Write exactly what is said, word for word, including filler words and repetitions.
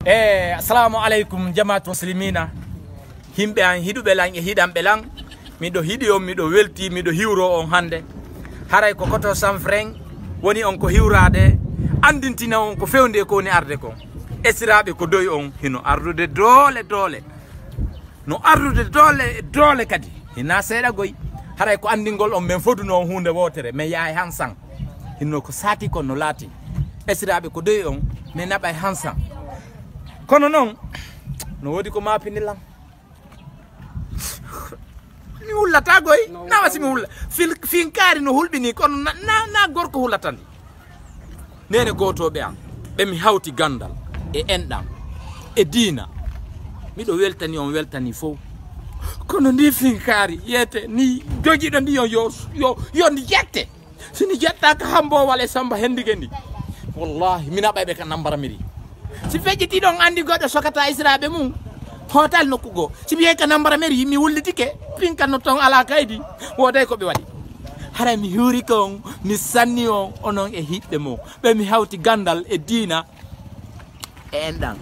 E assalamu aleykum, jamaatu muslimina. Himɓe an hiɗuɓe lan e hiɗanɓe lan, miɗo hiɗi on, miɗo welti, miɗo hiwro on hannde. Haray ko koto Sanfren woni on ko hiwraade, anndintina on ko fewnde ko woni arde kon. Esiraaɓe ko doy on hino ardude doole doole. No ardude doole doole kadi. Hina seeɗa goy. Haray ko anndingol on men foduno on huunde wootere, men yahay hansan. Hinno ko saati kon no laati. Esiraaɓe ko doy on, men naɓay hansan. Kono non, no woodi ko maapini lan. Mi hullata goy. Nawa si mi hulla. Fil-, finkaari no hulɓini, kono na, na, na gorko hullata ndi. Neene gootooɓe am, ɓe mi hawti ganndal e enɗam e diina. Miɗo weltani on weltani fow. Kono ndi finkaari, yeete, ni jogiɗo ndi yo, yo, yo, yo ndi yette. Si ndi yettaaka Hamboowal e Samba Hendige ndi, wallahi, mi naɓay ɓe ka nambara meri. Si feƴƴiti ɗon, anndi goɗɗo sokata esiraaɓe mum, hotal nokku goo. Si mi yehi ka nambara meri, mi wullitike, finkan no ton alaa kaydi, wooday ko ɓe waɗi. Haray mi huuri kon, mi sanni on, onon e hiɓɓe mo. Ɓe mi hawti ganndal e diina e enɗam.